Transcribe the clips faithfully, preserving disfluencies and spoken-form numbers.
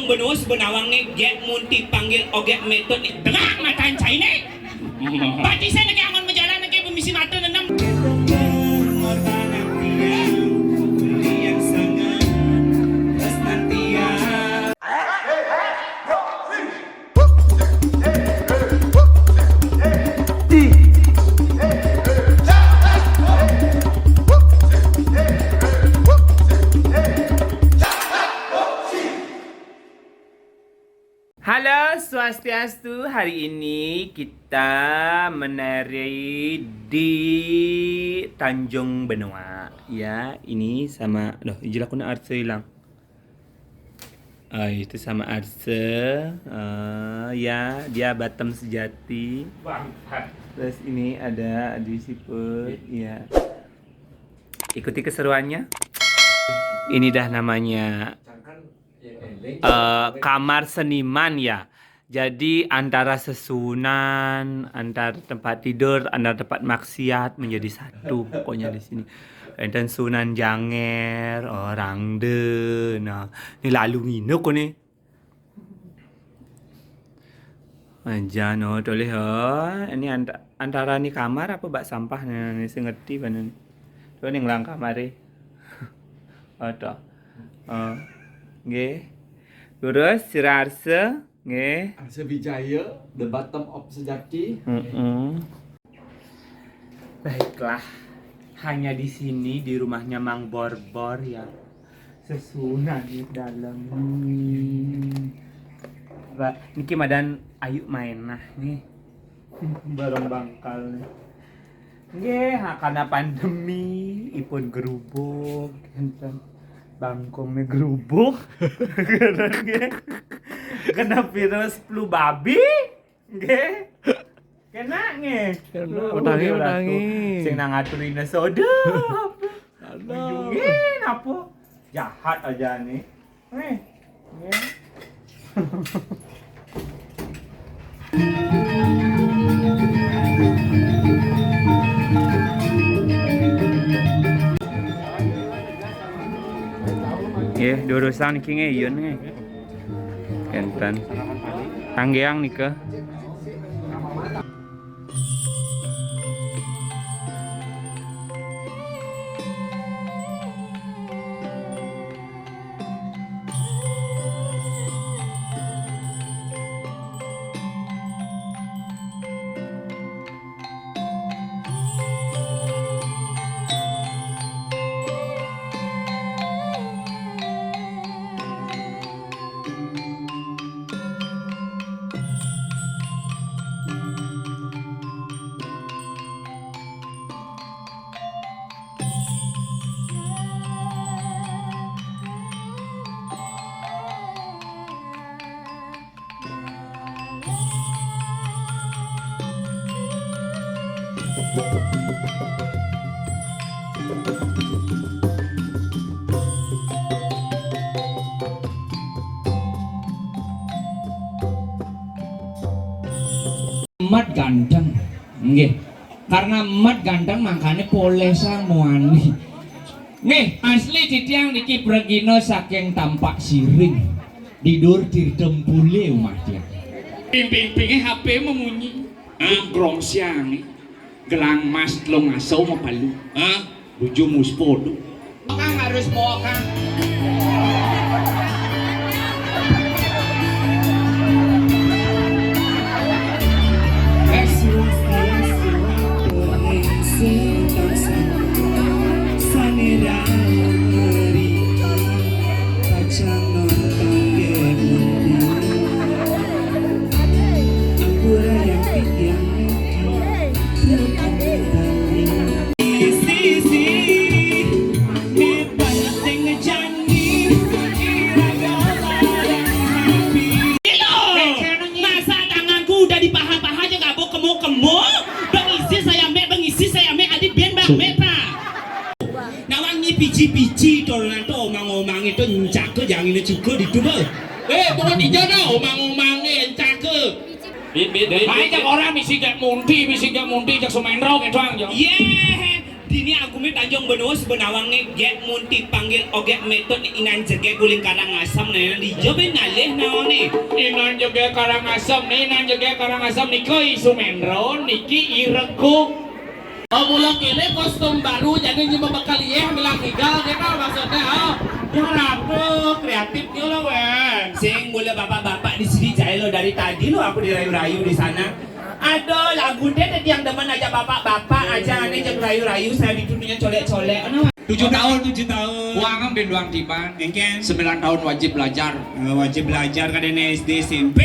Benua sebenawang ni, gek mun dipanggil ogek metod ni, dengak matan cai ni. Batisé niki angon majalan niki pemisi mata nenem. Halo, swastiastu. Hari ini kita menari di Tanjung Benoa. Ya, ini sama, aduh, ijil aku nak arsa hilang. Ah, itu sama arsa. Ah, ya, dia Batam sejati. Terus ini ada Adi Siput, ya. Ikuti keseruannya. Ini dah namanya eh, kamar seniman ya. Jadi antara sesunan, antar tempat tidur, antar tempat maksiat menjadi satu pokoknya di sini. Enten Sunan Janger, orang de, nah, ni lalu ngine ko ni. Aja no, toleh oh. Ini anta- antara ni kamar apa bak sampah ni, ni sing ngerti mana ni. Tu ni ngelang kamar eh. Oh, tu. Oh. Nggih. Lurus, sira arsa. Nggih. Arsa Wijaya, the bottom of sejati. Mm-mm. Baiklah, hanya di sini di rumahnya Mang Borbor ya. Sesunan di dalam. Hmm. Ba, niki madan ayu maenah nih. Barang bangkal nih. Nggih, ha, karena pandemi ipun gerubuk, enten bangkung nih gerubuk. Nggih. Kena virus flu babi. Nggih. Kena nggih. Kena, Flu utangi, nggih, utangi. Sing nang aturine sodo. Aduh. Ujunge napa? Jahat aja nih. Nih. Nggih. Nggih, durusang niki nggih, iyun nggih. Enten. Tanggeang nika. Mat ganteng. Nggih. Karena mat ganteng, makanya polesa muani. Nggih, asli titiang niki pragina saking Tampak Siring. Tidur Tirtempule umah tiang. Ping-ping-pinge H P memunyi. Ah, grong siang. Gelang mas telung aso mapalu. Ah, buju muspodo. Kang harus mau kang. Masa tanganku udah dipaha-paha aja nggak mau kemo-kemo. Bengisi saya me, bengisi saya me, adi ben bang me, Pak. Nawang ni pici-pici to, nanto omang-omang itu nyencak ke, jangan ini cukup di tubuh. Eh, bukan ijo dah, omang-omang eh, nyencak ke. Baik, cak orang misi cak munti, misi cak munti, cak sumendro gitu aja. Iya, dini aku Ni Tanjung Benua Sebenawang ni, gek mun dipanggil Ogek Metut ni inan jegek guling Karangasem ni, di job ni ngalih nawang ni. Inan jegek Karangasem ni, inan jegek Karangasem ni, koi Sumendro, niki Ireko. Oh, mula kene kostum baru, jadi nyima bakal iye bilang igal gitu maksudnya, oh. Ya, rampung, kreatifnya lo, Wen. Sing mula bapak-bapak di sini jahil lo dari tadi lo, aku dirayu-rayu di sana. Aduh, lagu deh tadi yang demen aja bapak-bapak aja, aneh jam rayu-rayu, saya dituduhnya colek-colek. Aduh. Tujuh tahun, tujuh tahun. Wah, ngambil doang tiban. Engken. Sembilan tahun wajib belajar. Eh, wajib belajar, kadene S D, S M P.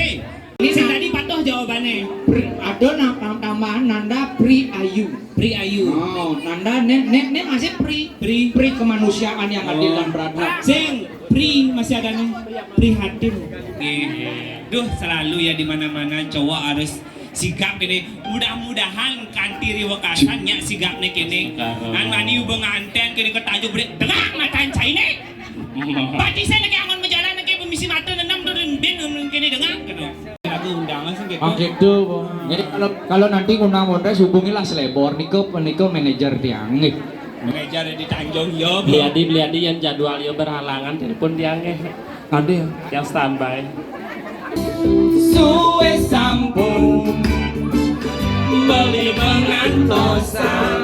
Ini sing tadi patuh jawabannya. Pri, ada na-, tam-, tambahan Nanda Pri Ayu. Pri Ayu. Oh, Nanda ne, ne, ne masih Pri. Pri. Pri kemanusiaan yang adil dan beradab. Sing Pri masih ada nih. Prihatin. Nggih. Duh, selalu ya di mana-mana cowok harus sigap kene. Mudah-mudahan kanti ri wekasan nyak sigapne kene. Ngan mani uba nganten kene ketajuk brik dengak matan caine. Pati saya lagi angon majalan lagi pemisi mata nenam turun bin kene dengak gitu. Aku undangan sih gitu. Oh, gitu, Bu. Jadi kalau, kalau nanti ngundang Wondres, hubungilah Selebor. Nika, nika manajer tiang nggih. Manajer di Tanjung, yo, Bu. Beli Adi, beli Adi yang jadwal yo berhalangan, telepon tiang nggih. Nanti ya. Yang standby. Suwe sampun beli pengantosan,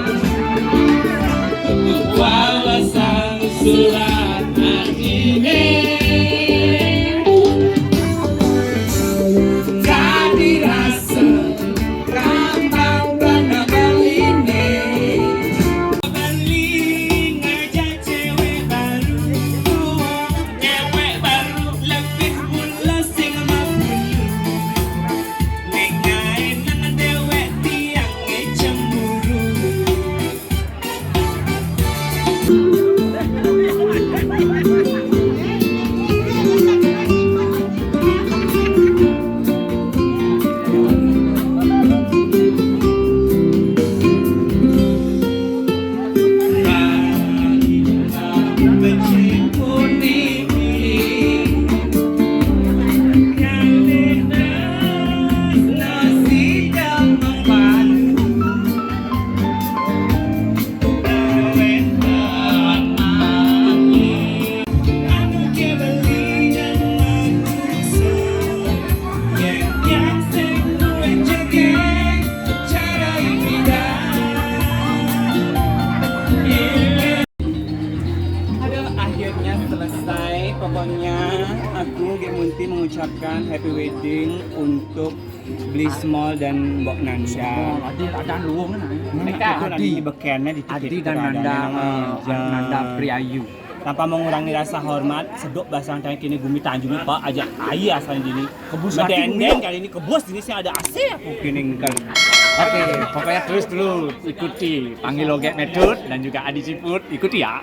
wawasan surat adine. Jadi rasa rambang bana baline. Beli ngajak cewek baru, cewek baru lebih mulas sing mabulu. Ning ae nang dewek tiang cemburu. Aduh, akhirnya selesai. Pokoknya aku, Gek Munti, mengucapkan happy wedding untuk Beli Small dan Mbok Nanda. Adi, ada luwung kan? Mereka Adi, Adi, bekennya di Adi dan Nanda, eh, Nanda Priayu. Tanpa mengurangi rasa hormat, sedok basang tangan kini gumi Tanjung, Pak, aja air asal dini. Kebus hati dendeng kali ini, kebus dini saya ada A C aku kini kan. Oke, pokoknya terus dulu ikuti Panggil Ogek Metut dan juga Adi Ciput, ikuti ya.